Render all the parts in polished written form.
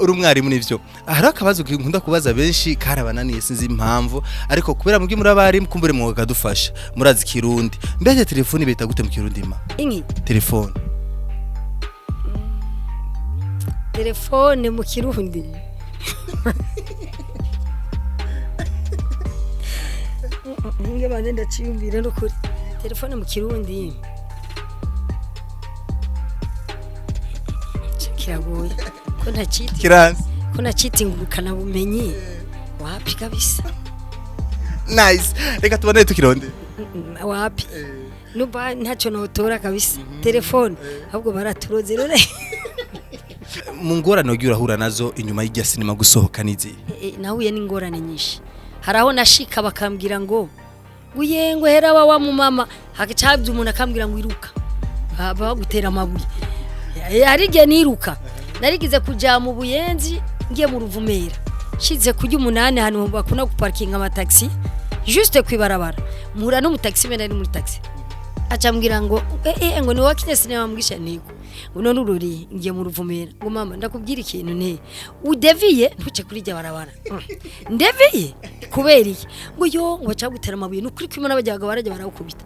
Uri umwarimu nivyo. Hari akabazo nkunda kubaza benshi karabananiye, sinzi impamvu, ariko kubera mugi muri abarimu kumbure mwakadufasha, murazi Kirundi. Mbese telefone bita gute mu Kirundi, ma? Inki? Telefone. Telefone mu Kirundi. Nge bane ndaciyumvire n'ukuri. Telefone mu Kirundi. Kiragoye. Ko ntaciti Kiranzi. Ko nacita ingurukana bumenyi. Wapi kabisa. Nice. Reka tubone tukironde. Wapi. Nuba ntacyo notora kabisa. Telefone ahubwo baraturoze rero. Mu ngorane wagiye urahura nazo inyuma y'irya sinema gusohoka n'izihe? Nahuye n'ingorane nyinshi. Hari aho nashika bakambwira ngo uye ngo hera wa mu mama, hakacabye umuntu akambwira ngo iruka, bagutera amabuye. Hari igihe niruka narigize kuja mu Buyenzi, ngiye mu Ruvumera, nshize kurya umunani ahantu bakunda guparkinga amataxi juste kwibarabara, mpura n'umutaxi mena ari muri taxi, acambwira ngo ngo ni wakinye sinema mbwisha ntego, ngo none urori ngiye mu Ruvumera, ngo mama ndakubwira ikintu, nte udeviye ntuce kuri rya barabara. Ndeviye kubera iki? Ngo yo ngo bacagutera amabuye, nukuri kwimana bajyaga barajya barawukubita.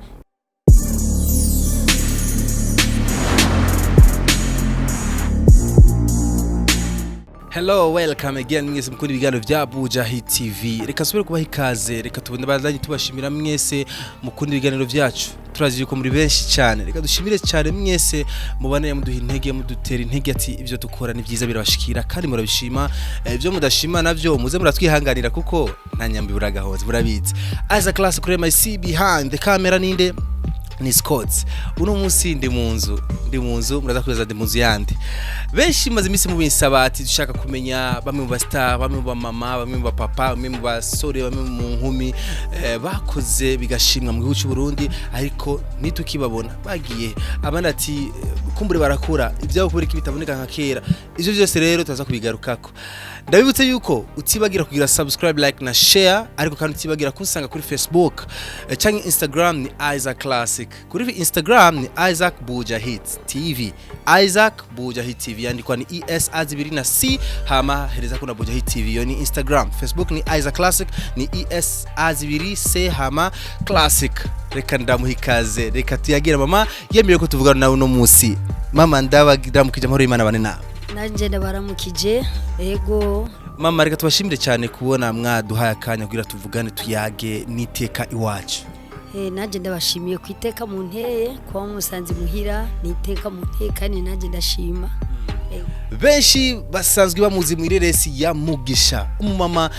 Hello, welcome again mwese mukunda ibiganiro vya Buja Hit TV. Reka subire kubaha ikaze, reka tubone bandanye tubashimira mwese mukunda ibiganiro vyacu. Turazi yuko muri benshi cyane. Reka dushimire cyane mwese mubane muduha intege, mudutera intege ati ibyo dukora ni byiza birabashikira kandi murabishima. Ibyo mudashima navyo muze muratwihanganira kuko nta nyambi buragahoze burabizi. As a class kuri MIC, behind the camera ninde? Ni Scott. Uno munsi ndi mu nzu, ndi mu nzu, muraza kwibaza ndi mu nzu yandi. Benshi maze iminsi mubinsaba ati dushaka kumenya bamwe mu bastar, bamwe mu bamama, bamwe mu bapapa, bamwe mu basore, bamwe mu nkumi bakoze bigashimwa mu gihugu cy'u Burundi, ariko nitukibabona bagiye. Abandi ati kumbure barakura ibyabo kubera ko bitaboneka nka kera. Ivyo byose rero turaza kubigarukako. Ndabibutse yuko utibagira kugira subscribe, like na share, ariko kandi utibagira kunsanga kuri Facebook canke Instagram ni Isaac Classic. Kuri Instagram ni Isaac Buja Hits TV. Isaac Buja Hit TV yandikwa ni ES A zibiri na C hama hereza kuna Buja Hit TV. Yo ni Instagram. Facebook ni Isaac Classic, ni ES A zibiri C hama Classic. Reka ndamuha ikaze, reka tuyagire mama yemerewe ko tuvugana nawe uno munsi. Mama, ndabamukije, amahoro y'Imana bane nawe. Nanje ndabaramukije, ego. Mama, reka tubashimire cyane kubona mwaduhaye akanya kugira tuvugane tuyage n'iteka iwacu. Nanje ndabashimiye ku iteka mu nteye kuba musanze muhira, ni iteka mu nteye kandi nanje ndashima. Ego. Benshi basanzwe bamuzi mu ireresi ya Mugisha, umumama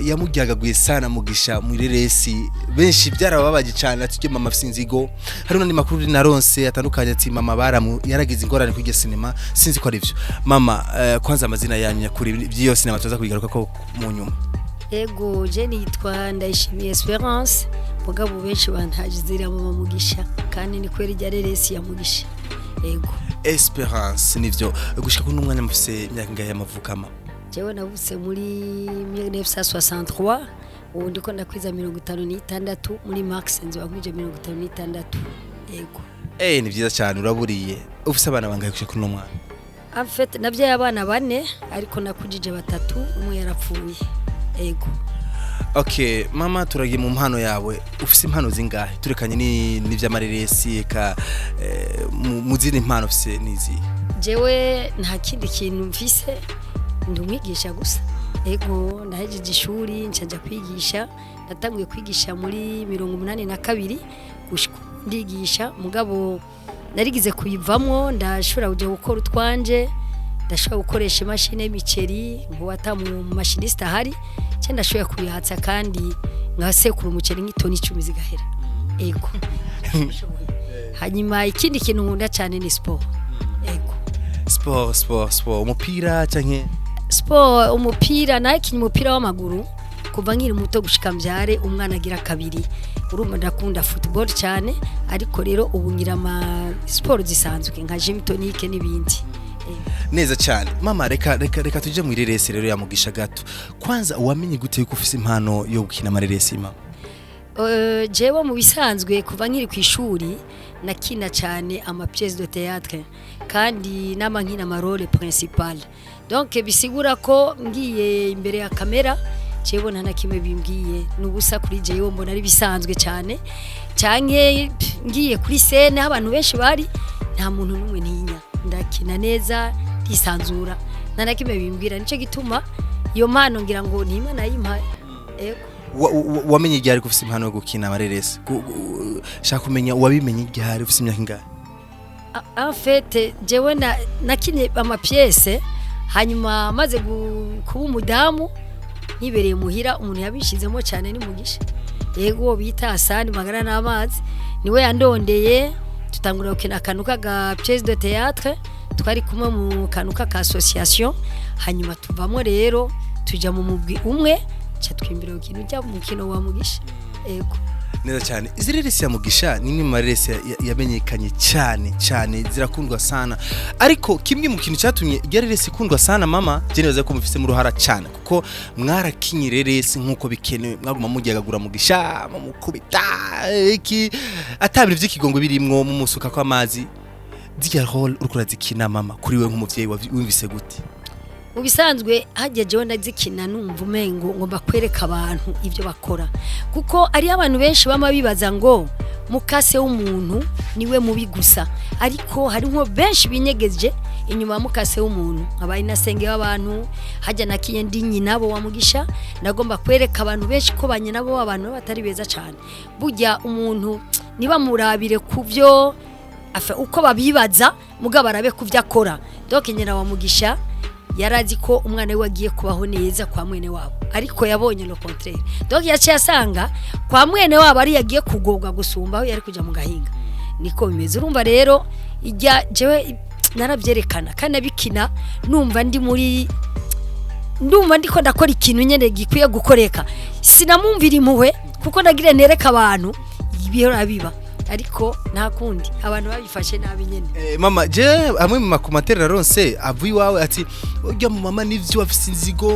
yamuryagaguye sana Mugisha mu ireresi. Benshi byarababaje cyane ati mama afise inzigo. Hari n'andi makuru naronse atandukanye ati mama baramu yaragize ingorane kuri iryo sinema, sinzi ko ari byo. Mama, kwanza amazina yanyu nyakuri, by'iyo sinema tuza kubigaruka ko mu nyuma. Ego, je nitwa Ndayishimiye Esperance, mugabo benshi bantazira mama Mugisha, kandi ni kweri rya reresi ya Mugisha. Ego. Esperance, nivyo. Gushika kuri umwanya mufise imyaka ingahe y'amavukama? Jewe navutse muri 1963, ubu ndiko ndakwiza 56, muri mars nzoba nkwije 56. Ego. Ni vyiza cyane, uraburiye. Ufise abana bangahe gushika kuri uno mwanya? En fait navyaye abana bane, ariko nakujije batatu, umwe yarapfuye. Ego. Okay, mama, turagiye mu mpano yawe. Ufise impano zingahe? Turekanye ni n'ivy'amareresi eka mu zindi mpano ufise nizi? Jewe nta kindi kintu mfise, ndi umwigisha gusa. Ego, ndahejeje ishuri ncaja kwigisha. Natanguye kwigisha muri 82 gushika ubu ndigisha, mugabo narigize kuyivamwo, ndashobora kuja gukora utwanje, ndashobora gukoresha imashini y'imiceri nkuba ata mu machiniste ahari, ce ndashoboye kuyihatsa kandi nkasekura umuceri nk'itoni 10 zigahera. Ego. Hanyuma ikindi kintu nkunda cyane ni sport. Ego. Sport, sport, sport. Umupira canke? Sport, umupira. Nakinye umupira w'amaguru kuva nkiri muto gushika mbyare umwana agira kabiri. Urumva ndakunda football cyane, ariko rero ubu ngira ama sport zisanzwe nka gym tonique n'ibindi. Neza cyane mama, reka reka reka tuje mu ireresi rero ya Mugisha gato. Kwanza wamenye gute yuko ufise impano yo gukina amareresi, mama? Jewe mu bisanzwe kuva nkiri ku ishuri nakina cyane ama pièces de théâtre, kandi nama nkina ama rôle principal. Donc bisigura ko ngiye imbere ya kamera, jewe nta na kimwe bimbwiye, n'ubusa kuri jewe, mbona ari bisanzwe cyane. Canke ngiye kuri scène aho abantu benshi bari, nta muntu n'umwe ntinya, ndakina neza, ndisanzura, nta na kimwe bimbwira. Nico gituma iyo mpano ngira ngo ni Imana yimpaye, ego. Wamenye igihe ariko ufise impano yo gukina amareresi? Shaka kumenya wabimenye igihe ufise imyaka ingahe? En fait, jewe nakinye ama pièces, hanyuma maze kuba umudamu nibereye muhira, umuntu yabishizemo cyane ni Mugisha, yego, uwo bita Asani Magara n'amazi, niwe yandondeye, tutangura gukina akantu kaga pièce de théâtre. Twari kumwe mu kantu k'aka association, hanyuma tuvamo rero tuja mu mugwi umwe, ca twimbira gukina ujya mu mukino wa Mugisha, yego. Neza cyane. Izi reresi ya Mugisha ni imwe mu mareresi yamenyekanye cyane cyane, zirakundwa sana. Ariko kimwe mu kintu cyatumye irya reresi ikundwa sana, mama, je nibaza ko mufise mu ruhara cyane, kuko mwarakinye reresi nk'uko bikenewe, mwaguma mujyagagura Mugisha, mumukubita iki, atabiri vy'ikigongo birimwo, mumusuka kw'amazi. Zirya rôle uriko urazikina, mama, kuri we nk'umuvyeyi wumvise gute? Mu bisanzwe hajya jewe ndazikina numva umengo ngomba kwereka abantu ibyo bakora, kuko ari abantu benshi bama bibaza ngo mukase w'umuntu niwe mubi gusa, ariko hariho benshi binyegeje inyuma ya mukase w'umuntu, abaye inasenge w'abantu. Hajya nakiye ndi nyinabo wa Mugisha, nagomba kwereka abantu benshi ko ba nyinabo w'abantu batari beza cyane. Burya umuntu ntibamurabire ku byo afa uko babibaza, mugabo arabe ku byo akora. Donc nyina wa Mugisha yarazi ko umwana we agiye kubaho neza kwa mwene wabo, ariko yabonye le contraire. Donc yaciye asanga kwa mwene wabo ari yagiye kugobwa gusumba aho yari kuja mu gahinga. Niko bimeze. Urumva rero ijya jewe narabyerekana kandi nabikina numva ndi muri, ndumva ndiko ndakora ikintu nyene gikwiye gukoreka. Sinamumvira impuhwe, kuko nagira nereka abantu ibihora biba, ariko nta kundi, abantu babifashe nabi nyene. Mama, je amwe mu ma commentaires naronse avuye iwawe ati urya mu mama nivyo afise inzigo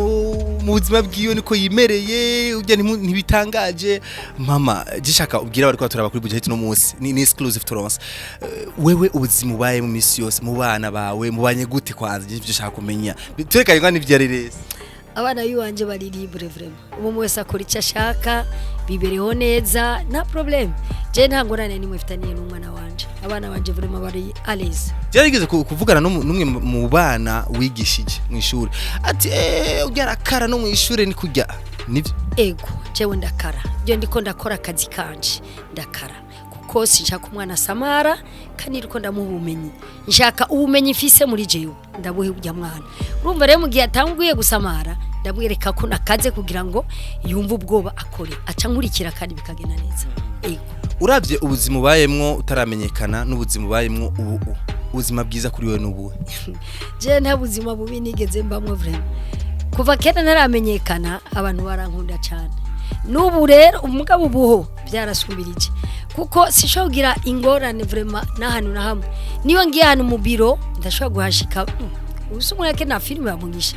mu buzima bwiwe, niko yimereye, urya ntibitangaje. Mama, je shaka ubwira bariko turaba kuri budget no munsi ni exclusive turonse. Wewe ubuzima ubaye mu misi yose mu bana bawe mubanye gute? Kwanza je ivyo shaka kumenya, turekanye ngo nivyo ari rese. Abana b'iwanje bari libre vraiment, umwe wese akora icyo ashaka, bibereho neza, nta problème. Je nta ngorane nimwe mfitaniye n'umwana wanje. Abana banje vraiment bari à l'aise. Byarigeze kuvugana n'umwe mu bana wigishije mu ishuri ati urya arakara no mu ishuri, ni kurya nivyo? Ego, jewe ndakara iyo ndiko ndakora akazi kanje, ndakara kuko sinshaka umwana asamara, kandi ndiko ndamuha ubumenyi. Nshaka ubumenyi mfise muri jewe ndabuhe urya mwana. Urumva rero mu gihe atanguye gusamara, ndamwereka ko nakaze kugira ngo yumve ubwoba, akore, aca nkurikira kandi bikagenda neza, ego. Uravye ubuzima ubayemwo utaramenyekana n'ubuzima ubayemwo ubu, ubuzima bwiza kuri wewe n'ubuhe? Je nta buzima bubi nigeze mbamwo vraiment. Kuva kera ntaramenyekana abantu barankunda cyane, n'ubu rero umugabo ubuho byarasumbirije, kuko sishobora kugira ingorane vraiment n'ahantu na hamwe. Niyo ngiye ahantu mu biro ndashobora guhashika, ubu umuntu na filime bamugisha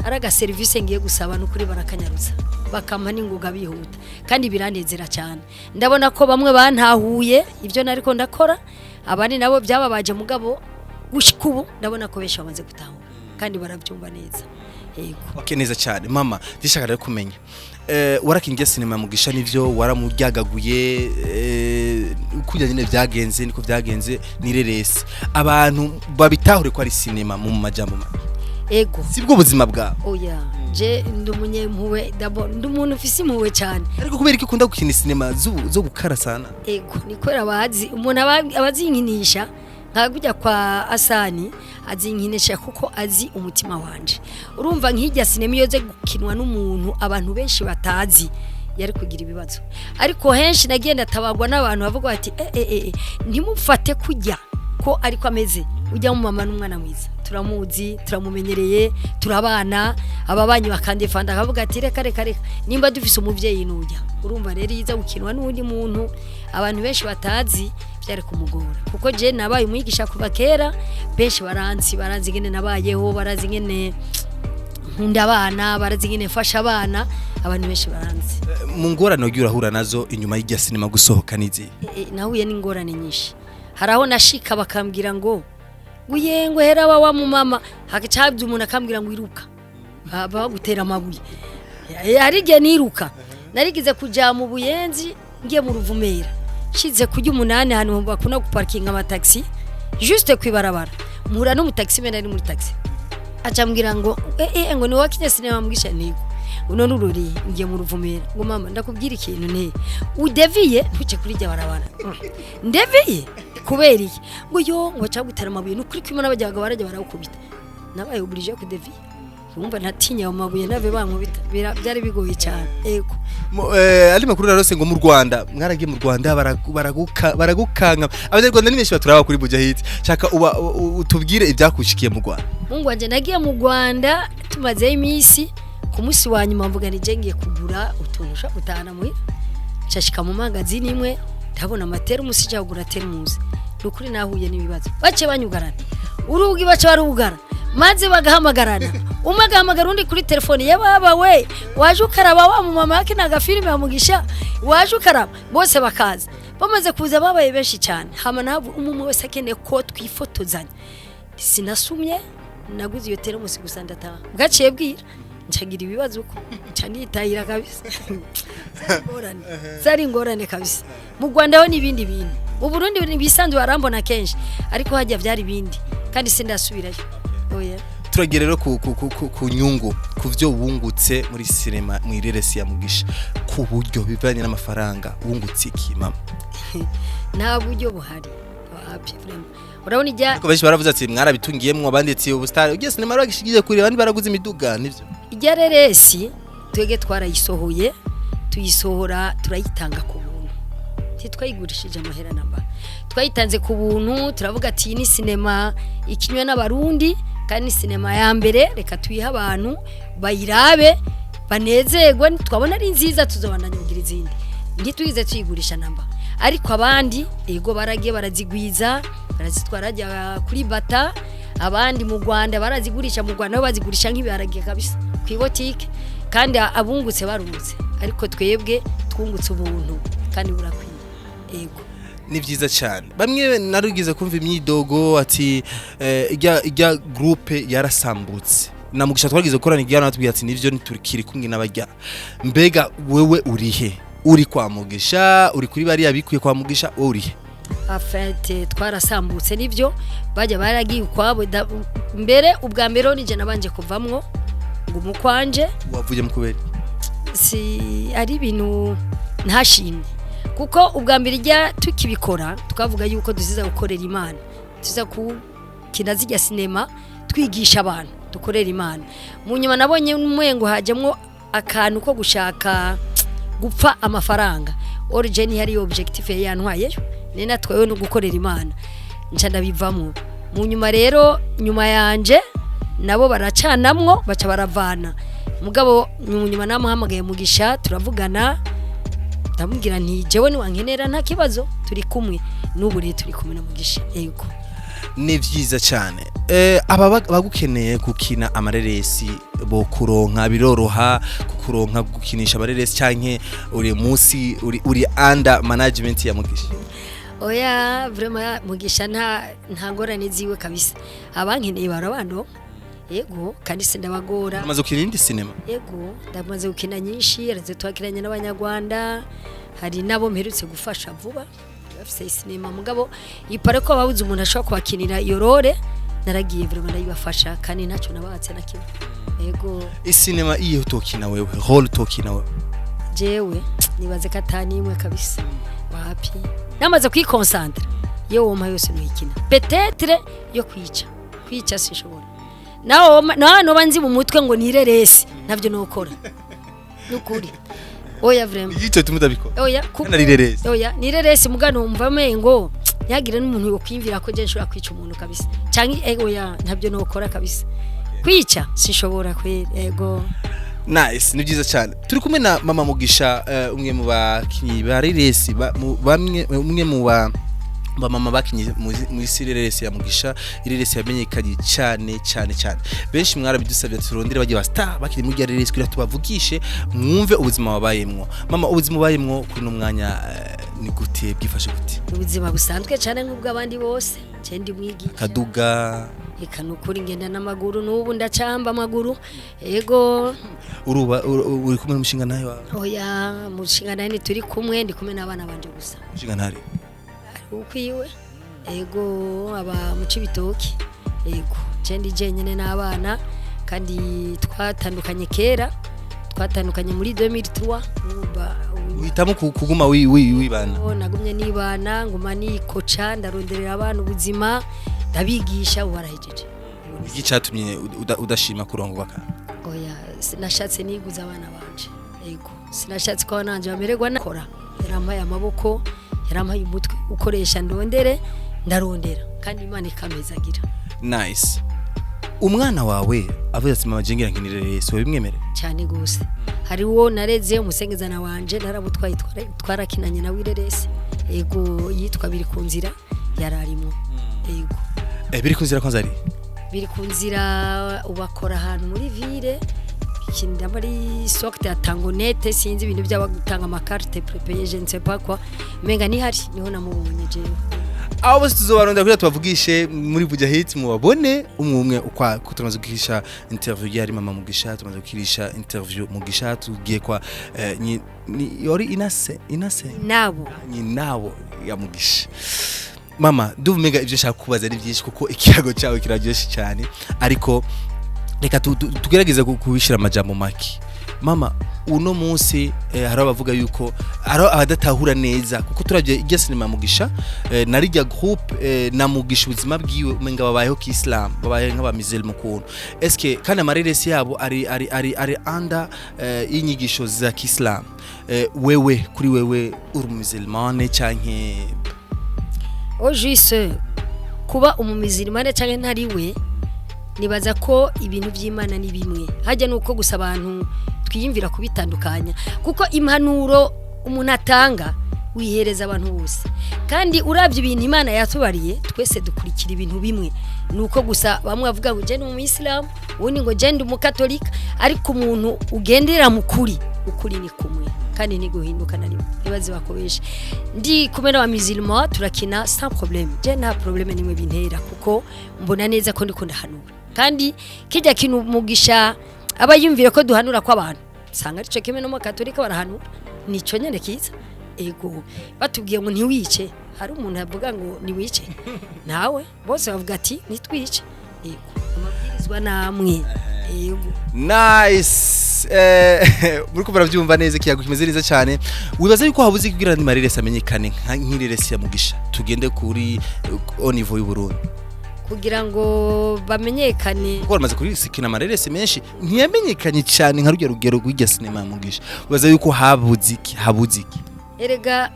ari aga service ngiye gusaba, n'ukuri barakanyarutsa bakampa n'ingoga bihuta, kandi biranezera cyane. Ndabona ko bamwe bantahuye ibyo nariko ndakora, abandi nabo byababaje, mugabo gushika ubu ndabona ko benshi bamaze gutahura kandi barabyumva neza, yego. Okay, neza cyane. Mama, ndashaka rero kumenya, warakingiye sinema Mugisha nivyo, waramuryagaguye, kujya nyine byagenze niko byagenze, nirerese abantu babitahure ko ari sinema mu majambo make? Ego. Sibwo buzima bwawe? Oya, je ndi umunyempuhwe d'abord, ndi umuntu ufise impuhwe cyane. Ariko kubera iki ukunda gukina sinema zo gukara sana? Ego, ni kubera abazi umuntu abazinkinisha nka kujya kwa Asani, azinkinisha kuko azi umutima wanje. Urumva nk'ijya sinema iyo ze gukinwa n'umuntu abantu benshi batazi, yari kugira ibibazo, ariko henshi nagenda tabagwa n'abantu bavuga bati eh eh eh, ntimufate kujya ko ariko ameze, ujya mu mama n'umwana mwiza, turamuzi, turamumenyereye, turabana. Ababanyi bakandefanda akavuga ati reka reka reka, nimba dufise umuvyeyi nujya. Urumva rero iza gukinwa n'undi muntu abantu benshi batazi byari kumugora, kuko je nabaye umwigisha kuva kera, benshi baranzi, barazi ingene nabayeho, barazi ingene nkunda abana, barazi ingene mfasha abana. Abantu benshi baranzi. Mu ngorane wagiye urahura nazo inyuma y'irya sinema gusohoka n'izihe? Nahuye n'ingorane nyinshi. Hari aho nashika bakambwira ngo nguye ngo hera wa mu mama, hagacabye umuntu akambwira ngo iruka, bagutera amabuye. Hari igihe niruka, narigize kuja mu Buyenzi, ngiye mu Ruvumera, nshize kurya umunani, ahantu bakunda guparkinga amataxi, juste kwibarabara, mpura n'umutaxi mena ari muri taxi, acambwira ngo ngo ni wakinye sinema mbwisha ntego uno nururi, ngiye mu Ruvumera. Ngo mama, ndakubwira ikintu, ne udeviye ntuce kuri rya barabara. Ndeviye kubera iki? Ngo yo, ngo cyagutera amabuye, nukuri kwimana bajyaga barajya barawukubita. Nabaye obligé kudeviya, urumva natinya ayo mabuye nave bankubita. Byari bigoye cyane, ego. Andi makuru narose ngo mu Rwanda mwaragiye mu Rwanda baragukanka. Abanyarwanda ni benshi baturaba kuri Buja Hit. Shaka uba utubwire ibyakushikiye mu Rwanda. Mungu wanje, nagiye mu Rwanda tumazeyo iminsi. Ku munsi wa nyuma mvuga ni je ngiye kugura utuntu ushobora gutahana muhira. Nshashika mu mangazini imwe, ndabona amateremusi, njya kugura teremusi. Ni ukuri nahuye n'ibibazo, bace banyugarana urugi, bace barugara maze bagahamagarana, umwe agahamagara undi kuri telefone: "Yababa we, waje ukaraba wa mu mama yake agafilime ya Mugisha, waje ukaraba." Bose bakaza. Bamaze kuza babaye benshi cyane, hama nabo umwe wese akeneye ko twifotozanya. Sinasumye, naguze iyo teremusi gusa ndataha. Bwaciye bwira ncagira ibibazo uko nca nitahira kabisa. Zari ingorane, zari ingorane kabisa. Mu Rwanda ho n'ibindi bintu, mu Burundi bisanzwe barambona kenshi, ariko hajya byari ibindi, kandi sindasubirayo, oya. Turagera rero ku nyungu, ku byo wungutse muri sinema, mu ireresi ya Mugisha, ku buryo bivanye n'amafaranga wungutse iki, mama? Nta buryo buhari, wapi, vraiment. Urabona ijya Ariko benshi baravuze ati mwarabitungiyemwo, abandi ati ubustar ugiye sinema bagishigiye kure, abandi baraguze imiduga, nivyo? Ijya reresi twege twarayisohoye, tuyisohora turayitanga ku buntu, ntitwayigurishije amahera namba, twayitanze ku buntu. Turavuga ati iyi ni sinema ikinywe n'Abarundi, kandi ni sinema ya mbere, reka tuyihe abantu bayirabe banezerwe, twabona ari nziza tuzobandanya kugira izindi. Ntitwize tuyigurisha namba. Ariko abandi ego baragiye barazigwiza, barazitwara hajya kuri bata, abandi mu Rwanda barazigurisha, mu Rwanda bo bazigurisha nk'ibiharage kabisa ku ibotike, kandi abungutse barungutse, ariko twebwe twungutse ubuntu kandi burakwiye, ego. Ni byiza cyane. Bamwe narigeze kumva imyidogo ati ijya groupe yarasambutse, na Mugisha twagize gukorana igihano, natubwira ati nivyo, ntiturikiri kumwe n'abajya. Mbega wewe urihe? Uri kwa Mugisha, uri kuri bariya bikuye kwa Mugisha, wowe urihe? En fait twarasambutse nivyo, bajya baragiye ukwabo. Mbere ubwa mbere nije nabanje kuvamwo ngo umukwanje. Wavuye mu kubera? Si ari ibintu ntashimye, kuko ubwa mbere ijya tukibikora twavuga yuko duziza gukorera Imana, tuza gukina zijya sinema twigisha abantu, dukorera Imana. Mu nyuma nabonye umwengo hajyamwo akantu ko gushaka gupfa amafaranga. Origin yari objectif yari yantwayeyo, ni natwewe no gukorera Imana, nca ndabivamo. Mu nyuma rero, nyuma yanje nabo baracanamwo, baca baravana. Mugabo mu nyuma namuhamagaye Mugisha, turavugana, ndamubwira nti jewe niwankenera nta kibazo, turi kumwe. N'ubu rero turi kumwe na Mugisha, yego. Ni vyiza cyane. Aba bagukeneye gukina amareresi bo kuronka, biroroha kukuronka gukinisha amareresi, canke uri munsi, uri under management ya Mugisha? Oya, vraiment Mugisha nta ngorane ziwe kabisa. Abankeneye barabando, yego, kandi sindabagora. Umaze gukina indi sinema? Yego, ndamaze gukina nyinshi, araze twakiranye n'Abanyarwanda, hari nabo mperutse gufasha vuba bafise sinema, mugabo ipare ko babuze umuntu ashobora kubakinira iyo role, naragiye vraiment ndayibafasha, kandi ntacyo nabatse na kimwe, yego. Isinema iyihe utokina wewe, role utokina wewe? Jewe nibaze ko atanimwe kabisa, wapi. Namaze kwiconcentra, iyo wompa yose nuyikina, peut-être yo kwica, kwica sinshobora. Nawe nawe noba nzi mu mutwe ngo nireresi navyo nokora, nukuri, oya, vraiment. Igice tumudabikora? Oya. Kandi ari reresi. Oya, nireresi muga numva mengo ntihagire n'umuntu yokwiyumvira ko je nshobora kwica umuntu kabisa, canke oya, ntabyo nokora kabisa, kwica sinshobora kweri, ego. Nice, ni byiza cyane. Turi kumwe na mama Mugisha, umwe mu bakinyi ba reresi, bamwe umwe mu ba Bamama bakinye muri sireresi ya Mugisha, ireresi yamenyekanye cyane cyane cyane. Benshi mwarabidusabye, turondere bagiye ba star bakiri muri reresi kugira tubavugishe, mwumve ubuzima babayemwo. Mama, ubuzima ubayemwo kuri no mwanya ni gute, bwifashe gute? Ubuzima busanzwe cyane nk'ubw'abandi bose. Je ndi mwigisha. Kaduga? Eka, nukuri ngenda n'amaguru, n'ubu ndacamba amaguru, ego. Uruba uri kumwe n'umushinga nawe wawe? Oya, mushinga nawe turi kumwe, ndi kumwe n'abana banje gusa. Umushinga ntari? Ukwiwe, ego, aba mu Cibitoki. Ego, je ndi jenyine n'abana, kandi twatandukanye kera, twatandukanye muri 2003, urumva. Uhitamo kuguma wibana? Oh, nagumye nibana, nguma nikoca, ndaronderera abana ubuzima, ndabigisha, ubu barahejeje. Iki cyatumye udashima kurongorwa kandi? Oya, sinashatse niguza abana banje. Ego, sinashatse ko abana banje bamererwa nakora. Yarampaye amaboko, yarampaye umutwe ukoresha, ndondere, ndarondera, kandi Imana ikampezagira. Nice. Umwana wawe avuze ati: "Mama, jengira nkinire resi," wabimwemere? Cyane gose. Hari uwo nareze, umusengezana wanje, narabutwaye, twarakinanye nawe ireresi. Ego, yitwa Biri ku nzira, yararimo, ego. Biri ku nzira kwanza ari? Biri ku nzira ubakora ahantu muri ville, ikintu muri sorte ya tangonete, sinzi ibintu by'abagutanga ama carte prépayée, je ne sais pas quoi, menga nihari niho namubonye jewe. Abo bose tuzobarondera kugira tubavugishe muri Buja Hit, mubabone umwe umwe ukwa ko tumaze gukirisha interview yari mama Mugisha, tumaze gukirisha interview Mugisha, tugiye kwa ni yori inase Nabo. Nyinabo ya Mugisha. Mama, ndumva umenga ivyo nshaka kubaza ni byinshi, kuko ikiyago cyawe kiraryoshe cyane, ariko reka tugerageze kubishira amajambo make. Mama, uno munsi hari abavuga yuko hari abadatahura neza, kuko turabye irya sinema ya Mugisha na rirya groupe na Mugisha, ubuzima bwiwe umenga babayeho kiislam, babayeho nk'abamizeli kuntu eske, kandi amareresi yabo ari under y'inyigisho za kiislam. Wewe, kuri wewe, uri umusulmane canke? Au juste, kuba umumizirimane cyangwa ntari we, nibaza ko ibintu by'Imana ni bimwe. Hajya nuko gusa abantu twiyumvira kubitandukanya, kuko impanuro umuntu atanga wihereza abantu bose, kandi urabye ibintu Imana yatubariye, twese dukurikira ibintu bimwe. Nuko gusa bamwe bavuga ngo je ni umuyisilamu, uwundi ngo je ndi umukatolika, ariko umuntu ugendera mu kuri, ukuri ni kumwe kandi ntiguhinduka na rimwe. Nibaze bakobeshe, ndi kumwe n'abamizilima, turakina sans problème. Je nta problème nimwe bintera, kuko mbona neza ko ndiko ndahanura, kandi kijya kintu Mugisha aba yumvira ko duhanura ko abantu usanga arico kimwe no mu Katolika barahanura, nico nyene kiza. Ego, batubwiye ngo ntiwice, hari umuntu avuga ngo niwice? Nawe bose bavuga ati nitwice. Ego, amabwirizwa namwe, ego. Nice. Muriko murabyumva neza, ikiyago kimeze neza cyane. Wibaza yuko habuze kugira ngo mareresi amenyekane nk'ireresi ya Mugisha, tugende kuri au niveau y'u Burundi? Kugira ngo bamenyekane? Kuko bamaze kuri sikina amareresi menshi, ntiyamenyekanye cyane nka rujya rugero rw'irya sinema ya Mugisha. Wibaza yuko habuze iki, habuze iki? Erega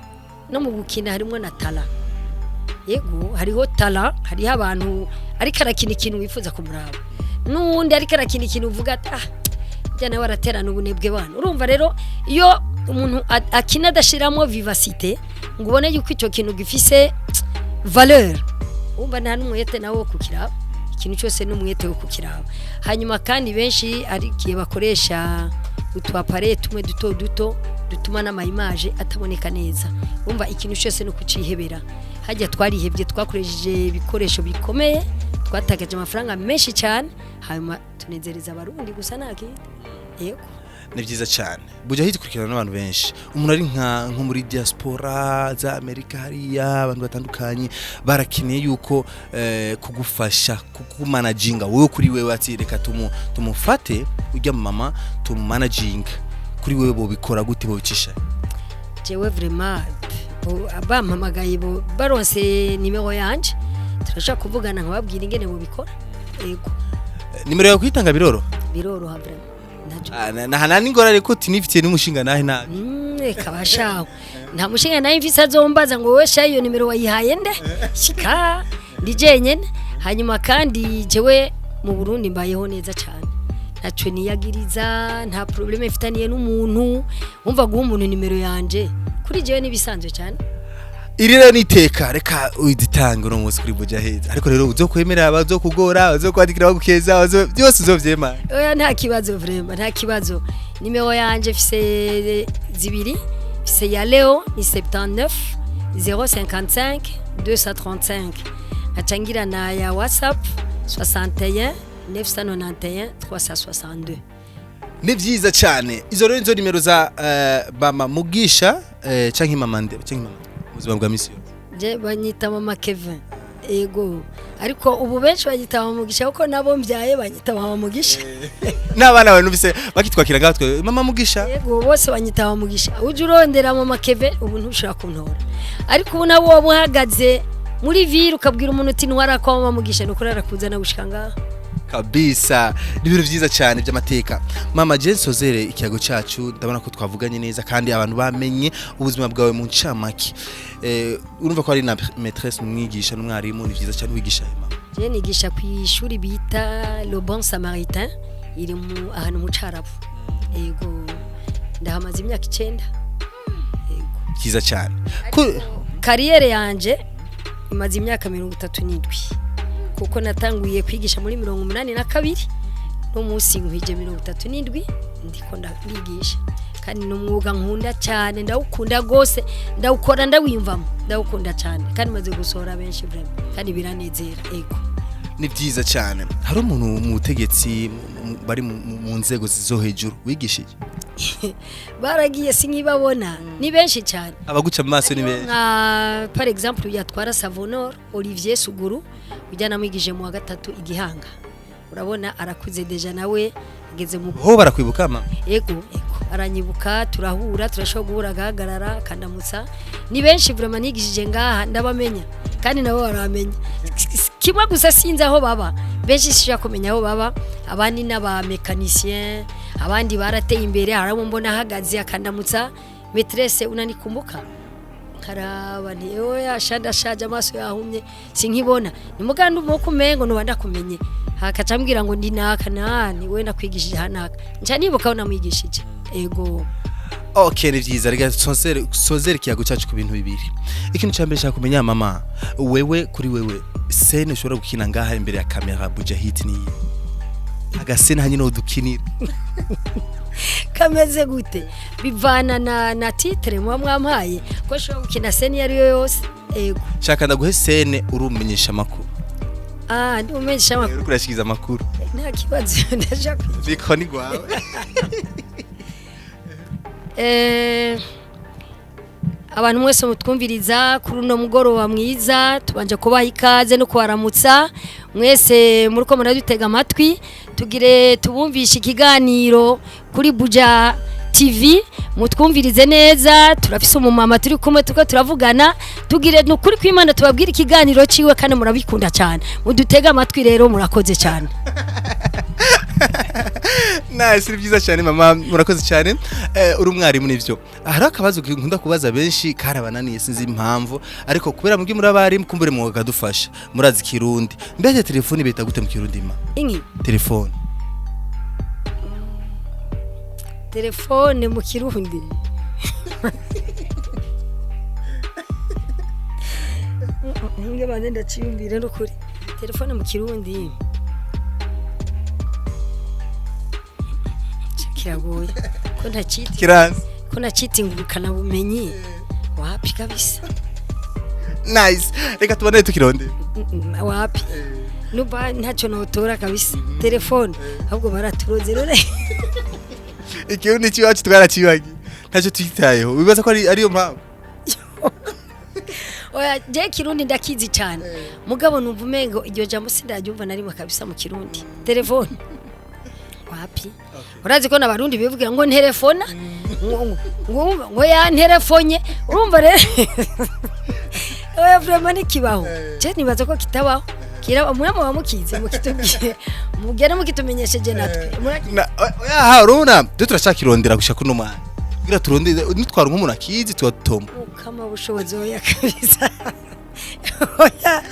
no mu gukina harimo na talent. Yego, hariho talent, hariho abantu ariko arakina ikintu wifuza kumuraba, n'uwundi ariko arakina ikintu uvuga ati: "Ah, njya nawe araterana ubunebwe bana." Urumva rero, iyo umuntu akina adashiramo vivacité, ngo ubone yuko icyo kintu gifise valeur, wumva nta n'umwete nawe wo kukiraba. Ikintu cyose n'umwete wo kukiraba. Hanyuma kandi benshi ari igihe bakoresha utu appareil tumwe duto duto dutuma n'ama image ataboneka neza. Wumva, ikintu cyose no kucihebera. Hajya twarihebye, twakoresheje ibikoresho bikomeye, twatakaje amafaranga menshi cyane, hanyuma tunezereza Abarundi gusa, nta kindi, yego. Ni byiza cyane. Buja hikurikirana n'abantu benshi. Umuntu ari nko muri diaspora za Amerika hariya, abantu batandukanye barakeneye yuko kugufasha kukumanaginga wowe. Kuri wewe, ati reka tumufate ujya mama tumumanaginga, kuri wewe bobikora gute, bobicisha? Jewe vraiment, bampamagaye, bo baronse nimero yanje, turashaka kuvugana nkababwira ingene bobikora, yego. Nimero yawe kuyitanga biroro? Biroroha vraiment, ntacyo. Ah, na n'ingorane ko tinifitiye n'umushinga nahe nabi. Reka bashaho, nta mushinga nawe mfise azombaza ngo: "Wowe sha, iyo nimero wayihaye nde?" Shika ndi jenyene. Hanyuma kandi jewe mu Burundi mbayeho neza cyane, ntacyo niyagiriza, nta problème mfitaniye n'umuntu. Wumva, guha umuntu nimero yanje kuri jewe nibisanzwe cyane. Iri rero ni iteka, reka uzitange uno munsi kuri Buja Hit. Ariko rero uzokwemera, abazokugora, abazokwandikira bagukeza, byose uzovyemanga. Oya, nta kibazo, vraiment nta kibazo. Nimero yanje fise zibiri. Fise ya Leo ni 79 055 235, nkaca ngira na ya WhatsApp 61 991 362. Ni vyiza cyane. Izo rero nizo nimero za mama Mugisha, canke mama Ndero, canke mama mu buzima bwa misi yose. Je banyita mama Kevin, ego, ariko ubu benshi banyita mama Mugisha kuko nabo mbyaye banyita mama Mugisha. N'abana bawe numvise bakitwakira ngaho twe mama Mugisha. Yego, bose banyita mama Mugisha. Uje urondera mama Kevin ubu ntushobora kuntora, ariko ubu nabo waba uhagaze muri ville ukabwira umuntu uti ntwara kwa mama Mugisha, nuko arakuza gushika ngaho. Kabisa, ni ibintu vyiza cyane by'amateka. Mama, je nsozere ikiyago cyacu. Ndabona ko twavuganye neza kandi abantu bamenye ubuzima bwawe mu ncamake. Urumva ko ari na maîtresse, umwigisha n'umwarimu. Ni vyiza cyane. Wigisha he, mama? Je nigisha ku ishuri bita Le Bon Samaritain, iri mu ahantu mu Carabu. Ego, ndahamaze imyaka 9, ego. Vyiza cyane. Carrière yanje imaze imyaka 37, kuko natanguye kwigisha muri 82, no munsi nkwije 37 ndiko ndigisha. Kandi ni umwuga nkunda cyane, ndawukunda gose, ndawukora ndawiyumvamo, ndawukunda cyane, kandi maze gusohora benshi vraiment, kandi biranezera, ego. Ni vyiza cyane. Hari umuntu mu butegetsi, bari mu nzego zo hejuru wigishije? Baragiye, sinkibabona, ni benshi cyane. Abaguca mu maso ni benshi. Nka par exemple yatwara Savonor, Olivier Suguru, ujya namwigije mu wa gatatu igihanga, urabona arakuze déjà, nawe ageze mu Ho barakwibuka, mama? Ego, aranyibuka, turahura, turashobora guhura agahagarara akandamutsa. Ni benshi vraiment nigishije ngaha, ndabamenya kandi nabo baramenya. Kimwe gusa sinzi aho baba. Benshi sishaka kumenya aho baba. Abandi n'aba mécanicien, abandi barateye imbere. Hari abo mbona ahagaze akandamutsa: "Maîtresse, unanikumbuka?" Nkaraba nti: "Oya sha, ndashaje, amaso yahumye, sinkibona." Ni muganda umuko umengo nuba ndakumenye, hakaca ambwira ngo ndi naka nani, we nakwigishije hanaka, nca nibuka aho namwigishije, ego. Okay, ni vyiza. Reka sozere ikiyago cyacu ku bintu bibiri. Ikintu cya mbere nshaka kumenya, mama, wewe, kuri wewe, scène ushobora gukina ngaha imbere ya kamera Buja Hit ni aga scène hanyine udukinira? Kameze gute? Bivana na titre muba mwampaye, ko nshobora gukina scène iyo ari yo yose, ego. Shaka ndaguhe scène uri umumenyesha amakuru. Ah, ndi umumenyesha amakuru. Uriko urashikiza amakuru. Nta kibazo, ndashaka. Biko ni gwawe. Abantu mwese mutwumviriza kuri uno mugoroba mwiza, tubanje kubaha ikaze no kubaramutsa mwese muriko muradutega amatwi. Tugire tubumvishe ikiganiro kuri Buja TV, mutwumvirize neza. Turafise umumama turi kumwe, turiko turavugana. Tugire ni ukuri kw'Imana tubabwire ikiganiro ciwe kandi murabikunda cyane. Mudutege amatwi rero, murakoze cyane. Nice, ni byiza cyane, mama, murakoze cyane. Uri umwarimu, nivyo. Hari akabazo nkunda kubaza benshi karabananiye, sinzi impamvu, ariko kubera mubwi muri abarimu kumbure mwakadufasha, murazi Kirundi. Mbese telefone bita gute mu Kirundi, ma? Inki? Telefone. Telefone mu Kirundi, nge bande ndaciyumvire n'ukuri. Telefone mu Kirundi kiragoye ko ntacita. Kiranze. Ko nacita ingurukana bumenyi, wapi kabisa. Nice, reka tubone tukirondera. Wapi, nuba ntacyo notora kabisa. Telefone ahubwo baraturoze rero. Ikirundi cyacu twaracibagiye, ntacyo twitayeho. Wibaza ko ari ariyo mpamvu? Oya, je Kirundi ndakizi cyane, mugabo numva umengo iryo jambo sindaryumva na rimwe kabisa mu Kirundi. Telefone wapi. Urazi ko n'Abarundi bivugira ngo nterefona, ngo yanterefonye. Urumva rero, oya, vraiment nikibaho. Je nibaza ko kitabaho. Kiraba mwe muba mukizi, mukitubwiye, mugere mukitumenyesheje natwe. Oya, ha urabona byo turacakirondera gushaka kuno mwana kugira turondere, nitwara nk'umuntu akizi tuba dutomba. Ukama bushobozi, oya kabisa, oya.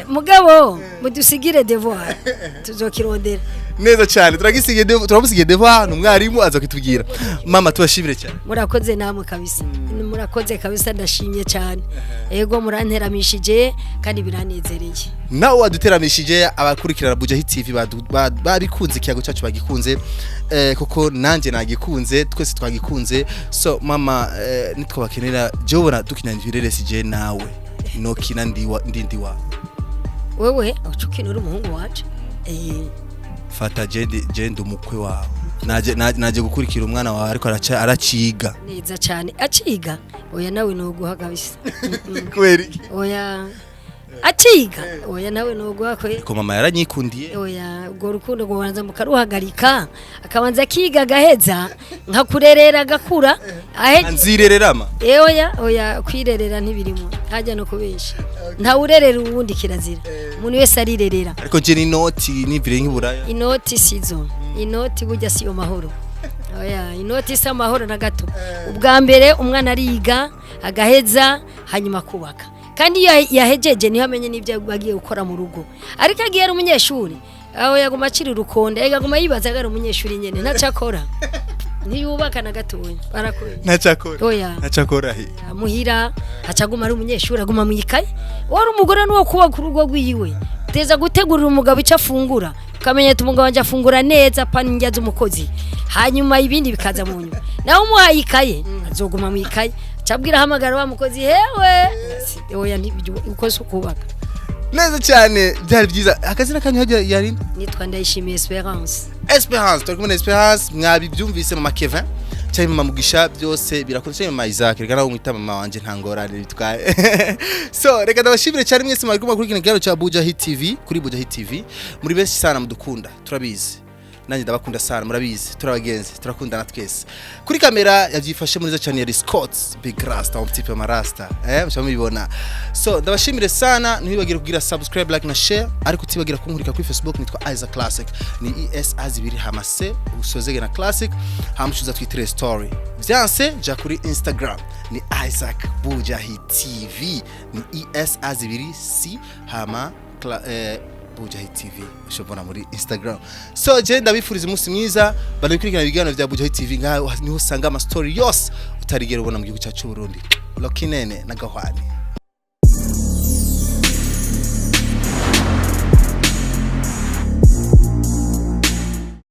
Mugabo mudusigire devoir, tuzokirondera. Neza cyane, turagisigiye turamusigiye devoir, ni umwarimu aza kutubwira. Mama, tubashimire cyane. Murakoze namwe kabisa, murakoze kabisa, ndashimye cyane. Ego, muranteramishije kandi biranezereye. Nawe waduteramishije. Abakurikirana Buja Hit TV babikunze, ikiyago cyacu bagikunze, kuko nanjye nagikunze, twese twagikunze. So mama, nitwabakenera, jewe ubona dukina ibireresi, je nawe nokina ndiwa ndi ndiwa? Wewe uca ukina uri umuhungu wacu. Fata, je ndi umukwe wawe, naje gukurikira umwana wawe, ariko araciga. Neza cyane, aciga? Oya, nawe noguha kabisa. Kubera iki? Oya, aciga, oya, nawe noguha kwe. Ariko mama yaranyikundiye. Oya, urwo rukundo kubanza mukaruhagarika, akabanza akiga agaheza, nkakurerera agakura ahe. Nzirererama. Oya, oya, kwirerera ntibirimo, hajya no kubesha. Ntawurerera uwundi, kirazira, umuntu wese arirerera. Ariko je ni noti nivire nk'iburaya. Inoti sizo, inoti burya siyo mahoro. Oya, inoti si amahoro na gato. Ubwa mbere umwana ariga agaheza, hanyuma kubaka, kandi iyo yahejeje niho amenye n'ibyo agiye gukora mu rugo. Ariko agiye ari umunyeshuri, aho yaguma akiri urukonda, yaguma yibaza ko ari umunyeshuri nyene, ntacyo akora, ntiyubaka na gatoya, barakubeshya. Ntacakora? Oya. Ntacakora he? Muhira acaguma ari umunyeshuri, aguma mu ikaye. Wari umugore n'uwo kubaka urugo rwiwe, teza gutegurira umugabo icyo afungura, ukamenya ati umugabo wanjye afungura neza, pani indya z'umukozi, hanyuma ibindi bikaza mu nyuma. Nawe umuhaye ikaye, azoguma mu ikaye, acabwira ahamagara wa mukozi hewe. Oya, ntibyo, uko si ukubaka. Neza cyane, byari byiza. Akazina kanyu hajya yari? Nitwa Ndayishimiye Esperance. Esperance, turi kumwe na Esperance, mwabibyumvise. Mama Kevin cyangwa mama Mugisha, byose birakunze, cyangwa mama Isaac, reka nawe mwita mama wanje, nta ngorane bitwaye. So reka ndabashimire cyane mwese mwari kumwe kuri kino kiganiro cya Buja Hit TV, kuri Buja Hit TV. Muri benshi sana mudukunda, turabizi, nanjye ndabakunda sana, murabizi, turabagenzi, turakundana twese. Kuri kamera yabyifashe neza cyane yari Scott Big Rasta, un petit peu marasta, mshaka mubibona. So ndabashimire sana, ntibibagire kugira subscribe, like na share, ariko utibagira kunkurika kuri Facebook, nitwa Isaac Classic, ni ESA zibiri hamase usozege na Classic, hamushuza twitere story vyanse. Ja kuri Instagram ni Isaac Buja Hit TV, ni ESA zibiri C hama Buja Hit TV, ushobora muri Instagram. So je ndabifuriza umunsi mwiza, banabikurikirana ibiganiro vya Buja Hit TV, ngaho niho usanga ama story yose utarigera ubona mu gihugu cyacu Burundi. Lokinene na Gahwane.